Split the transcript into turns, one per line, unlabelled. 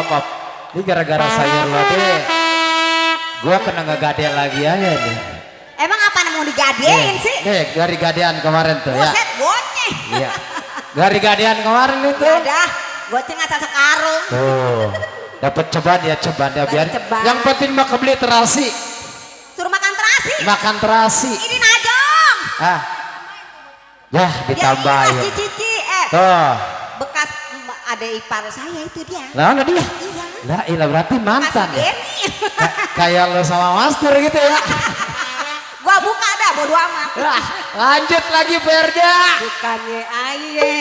op. Ini gara-gara sayur lo deh. Gua kena ngegade lagi aja deh.
Emang apa mau digadein sih?
Dari gadean kemarin tuh ya.
Buset, goceh.
Iya. Dari gadean kemarin itu.
Ya dah, goceh ngasal sekarung.
Tuh. Dapat ceban ya biar.
Ceban.
Yang penting mah kebeli terasi.
Suruh makan terasi.
Makan terasi.
Ini najong.
Ah. Ya ditambahin.
Ya, cici.
Tuh.
Bekas ada ipar saya itu dia.
Lah mana dia?
Iya.
Lah ilah berarti mantan ya.
Denny.
Kayak lo sama Master gitu ya.
Gua buka dah bodo amat.
Lah, lanjut lagi Perda.
Bukannya aye